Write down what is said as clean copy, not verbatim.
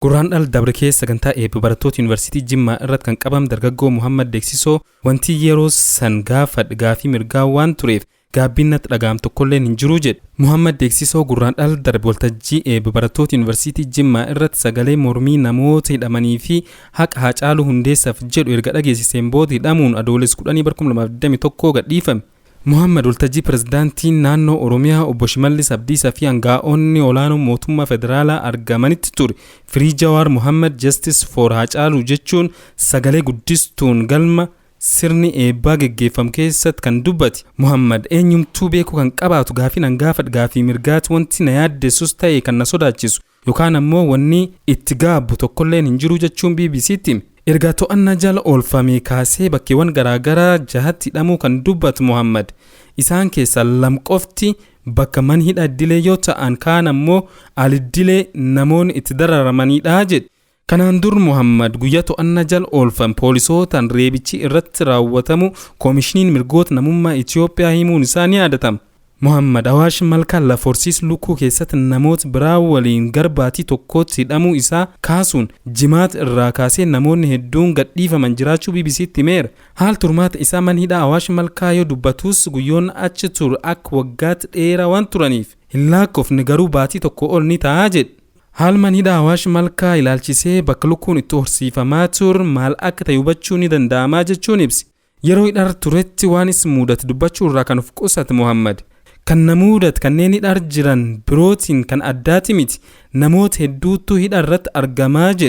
Guraandhala dabre keessa sagantaa eebba barattoota Yuunivarsiitii Jimmaa irratti kan qabame dargaggoo Muhammad Deeksisoo wanti yeroo san gaafadhe gaafii mirgaa waan tureef gaabbiin natti dhaga'am tokkolleen hin jiru jedhe. Muhammad Deeksisoo guraandhala darbe waltajjii eebba barattoota Yuunivarsiitii Jimmaa irratti sagalee mormii namoota hidhamanii fi haqa Haacaaluu Hundeessaaf jedhu erga dhageessiseen booda hidhamuun Adoolessa 10 2021 gadhiifame. Muhammad waltajjii pirezidaantiin naannoo Oromiyaa obbo Shimallis Abdiisaa fi aangaa'onni olaanoo mootummaa federaalaa argamanitti ture. "Free Jawaar Muhammad, Justice for Haacaaluu" jechuun sagalee guddistuun galma sirni eebbaa geggeeffamu keessatti kan dubbate. Muhammad eenyumtuu beekuu kan qabaatu gaafii nan gaafadhe gaafii mirgaati, wanti na yaaddessus ta'e kan na sodaachisu yookaan ammoo wanni itti gaabbu tokkolleen hin jiru jechuun BBCtti hime. Erga to'annaa jala oolfame kaasee bakkeewwan garaagaraa jahatti hidhamuu kan dubbatu Muhammad, isaan keessaa lam qofti bakka mana hidha idilee yoo ta'an, kaan ammoo aliddilee namoonni itti dararamanidha jedhe. Kanaan dur Muhammad guyyaa to'annaa jala oolfame poolisootaan reebichi irratti raawwatamu koomishiniin mirgoota namummaa Itoophiyaa himuun isaa ni yaadatama. Muhammad Awaash Malkaa lafa horsiisa lukkuu keessatti namoota biraa waliin garbaatii tokkotti hidhamuu isaa kaasuun jimaata irraa kaasee namoonni hedduun gadhiifaman jiraachuu BBCtti himeera. Haal turmaata isaa mana hidhaa Awaash Malkaa yoo dubbatus, guyyoonni achi ture akka waggaatti dheeraa waan turaniif hin lakkoofne, garuu baatii tokko ol ni ta'a jedhe. Haal mana hidhaa Awaash Malkaa ilaalchisee bakka lukkuun itti horsiifamaa ture maal akka ta'e hubachuu ni danda'amaa jechuun ibsi. Yeroo hidhaa turetti waan isa mudate dubbachuu irraa kan of qusate Muhammad, kan na mudate kanneen hidhaa jiran birootiin kan addaati miti, namoota hedduutu hidha irratti argamaa jedhe.